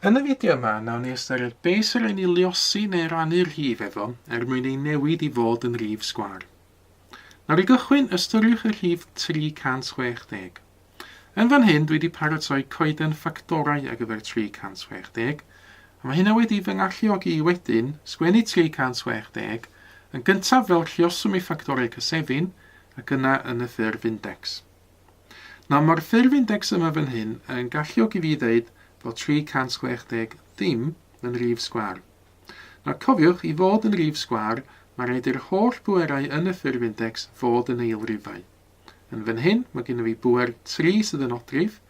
Yn y fideo yma, nawn ni ystyried beth sy'n rhaid ni luosi neu rannu'r rhif efo er mwyn ei newid i fod yn rif sgwâr. Nawr i gychwyn, ystyriwch y rhif 360. Yn fan hyn, dwi wedi paratoi coeden ffactorau ar gyfer 360, a mae hynna wedi fy ngalluogi i wedyn sgwennu 360 yn gyntaf fel lluoswm i ffactorau cysefin ac yna yn y ffurf index. Nawr mae'r ffurf index yma fan hyn yn galluogi fi ddeud fod 360 ddim yn rif sgwâr. Nawr cofiwch, i fod yn rif sgwâr, mae rhaid i'r holl bwerau yn y ffurf index fod yn eilrifau. Yn fan hyn, mae gennym fi bwer 3 sydd yn odrif,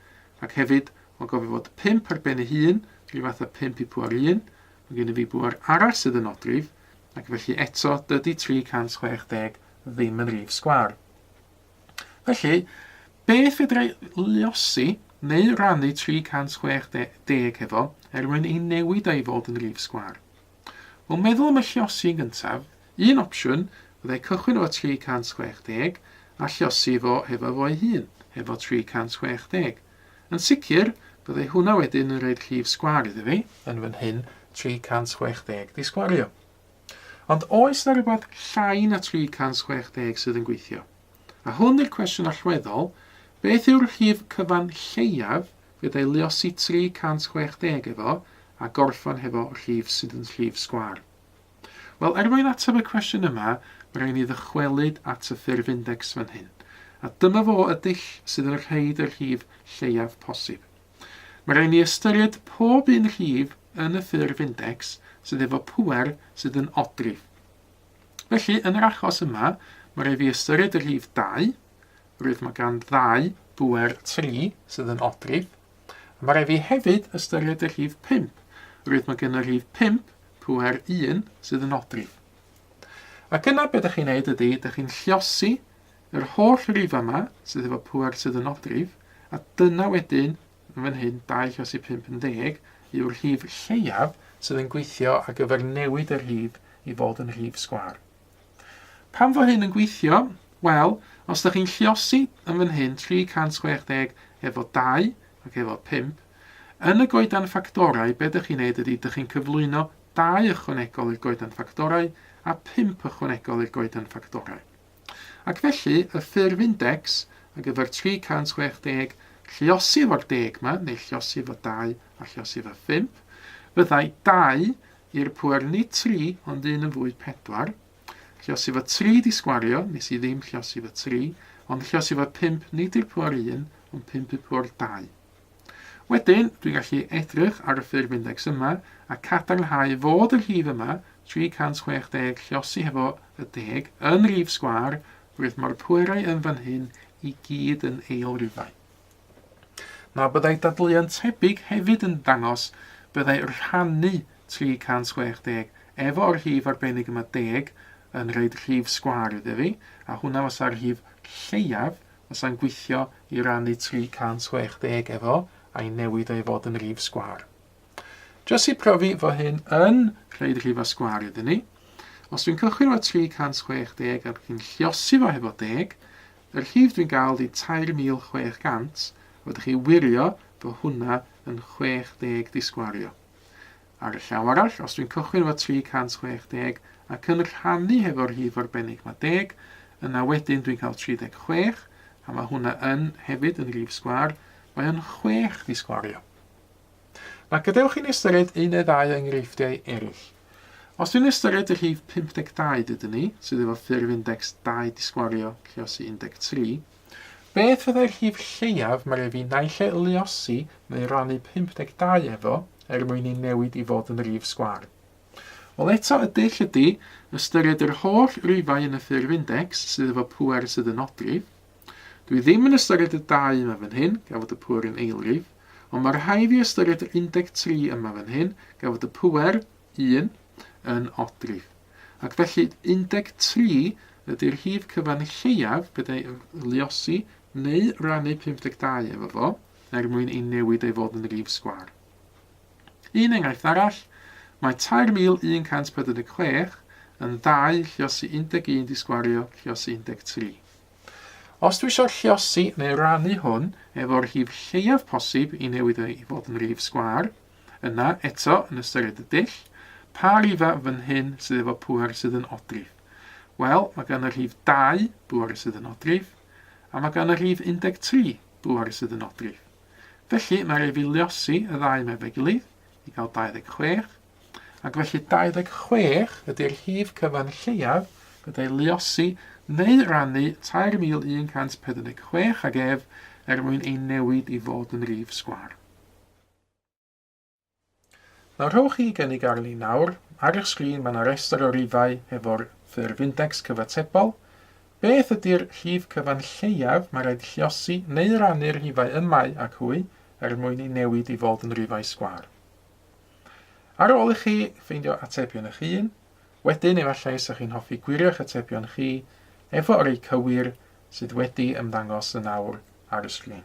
ac hefyd, o gofio fod 5 ar ben ei hun, rhyw fath â 5 i pŵer 1, mae gennym fi bwer arall sydd yn odrif, ac felly eto, dydy 360 ddim yn rif sgwâr. Felly, beth fedra i luosi neu rannu 360 hefo er mwyn ei newid o i fod yn rif sgwâr? Wel, meddwl am y lluosi yn gyntaf, un opsiwn fyddai cychwyn efo 360 a lluosi fo hefo fo ei hun, hefo 360. Yn sicr, byddai hwnna wedyn yn rhoi'r rhif sgwâr iddo fi, yn fan hyn 360 di sgwario. Ond oes 'na rywbeth llai na 360 sydd yn gweithio? A hwn yw'r cwestiwn allweddol, beth yw'r rhif cyfan lleiaf fedrai luosi 360 efo a gorffan hefo rhif sydd yn rhif sgwâr? Wel, er mwyn ateb y cwestiwn yma, mae rhaid ni ddychwelyd at y ffurf index fan hyn. A dyma fo y dull sydd yn rhaid y rhif lleiaf posib. Mae rhaid ni ystyried pob un rhif yn y ffurf index sydd efo pŵer sydd yn odrif. Felly, yn yr achos yma, mae rhaid fi ystyried y rhif 2, rwydd mae gan ddau bŵer 3 sydd yn odrif. A mae rhaid fi hefyd ystyried y rhif 5, rwydd mae gen y rhif 5 pŵer 1 sydd yn odrif. Ac yna beth ydych chi'n neud ydy, ydych chi'n lliosi Yr holl rifau yma sydd efo pŵer sydd yn odrif, a dyna wedyn, yn fan hyn, 2 llosi 5 yn ddeg, yw'r rhif lleiaf sydd yn gweithio ar gyfer newid y rhif i fod yn rhif sgwâr. Pam fo hyn yn gweithio? Wel, os ydych chi'n lliosi yn fan hyn 360 efo 2 ac efo 5, yn y goedan ffactorau, be ydych chi'n neud ydy, ydych chi'n cyflwyno 2 ychwanegol i'r goedan ffactorau a 5 ychwanegol i'r goedan ffactorau. Ac felly, y ffurf index ar gyfer 360 lluosi efo'r deg 'ma, neu lluosi efo 2 a lluosi efo 5, fyddai 2 i'r pŵer nid 3, ond un yn fwy 4. Lluosi efo 3 di sgwario, nes i ddim lluosi efo 3, ond lluosi efo 5 nid i'r pŵer 1, ond 5 i'r pŵer 2. Wedyn, dwi'n gallu edrych ar y ffurf index yma a cadarnhau fod y rhif yma, 360 lliosi hefo y deg, yn rhif sgwâr, oherwydd mae'r pwerau yn fan hyn i gyd yn eilrifau. Nawr, byddai dadleuon tebyg hefyd yn dangos byddai rhannu 360 efo'r rhif arbennig yma deg yn rhoid rhif sgwâr iddo fi, a hwnna fysa'r rhif lleiaf Fysa'n gweithio i rannu 360 efo a'i newid o i fod yn rhif sgwâr. Jyst i profi fo hyn yn rhaid rhifau sgwâr iddyn ni, os dwi'n cychwyn efo 360 ac dwi'n lliosi fo hefo deg, yr rhif dwi'n gael di 3600, a fedrwch chi wirio fo hwnna yn 60 di sgwario. Ar y llaw arall, os dwi'n cychwyn efo 360 ac yn rhannu hefo'r rhif arbennig mae deg, yna wedyn dwi'n cael 36, a mae hwnna yn hefyd yn rhif sgwâr, mae o'n 6 di sgwario. Na, gadewch i ni ystyried un neu ddau o enghreifftiau eraill. Os dwi'n ystyried y rhif 52, dydyn ni, sydd efo ffurf index 2 di sgwario lliosi 13, Beth fyddai'r rhif lleiaf mae raid fi naill ai luosi neu rannu 52 efo er mwyn ei newid i fod yn rif sgwâr? Wel eto y dull ydy ystyried yr holl rifau yn y ffurf index sydd efo pŵer sydd yn odrif. Dwi ddim yn ystyried y 2 yma fan hyn, gan fod y pŵer yn eilrif, ond mae rhaid fi ystyried yr 13 yma fan hyn, gan fod y pŵer, 1, yn odrif. Ac felly 13 ydy'r rhif cyfan lleiaf gyda'i luosi neu rannu 52 efo fo, er mwyn ei newid ei fod yn rif sgwâr. Un enghraifft arall, mae 3146 yn 2 lluosi 11 di sgwario lluosi 13. Os dwi eisiau lluosi neu rannu hwn efo'r rhif lleiaf posib i newid ei fod yn rif sgwâr, Yna, eto, yn ystyried y dull, pa rifau fan hyn sydd efo pŵer sydd yn odrif? Wel, mae gan y rhif 2 bŵer sydd yn odrif, a mae gan y rhif 13 bŵer sydd yn odrif. Felly, mae rhaid fi liosi y ddau yma efo'i gilydd i gael 26, ac felly 26 ydy'r rhif cyfan lleiaf gyda'i luosi neu rannu 3146 ag ef er mwyn ei newid i fod yn rif sgwâr. Nawr rhowch chi gynnig arni nawr. Ar eich sgrin mae yna restr o rifau hefo'r ffurf index cyfatebol. Beth ydy'r rhif cyfan lleiaf mae rhaid lliosi neu rannu'r rhifau ymau ac hwy er mwyn ei newid i fod yn rifau sgwâr? Ar ôl i chi ffeindio atebion eich hun, wedyn efallai 'sa chi'n hoffi gwirio'ch atebion chi efo rei cywir sydd wedi ymddangos yn awr ar y sgrin.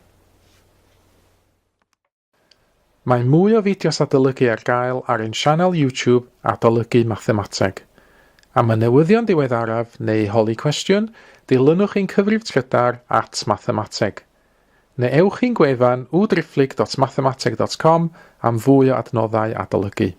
Mae mwy o fideos adolygu ar gael ar ein sianel YouTube Adolygu Mathemateg. Am y newyddion diweddaraf neu holi cwestiwn, dilynwch ein cyfrif trydar at Mathemateg. Neu ewch i'n gwefan www.mathemateg.com am fwy o adnoddau adolygu.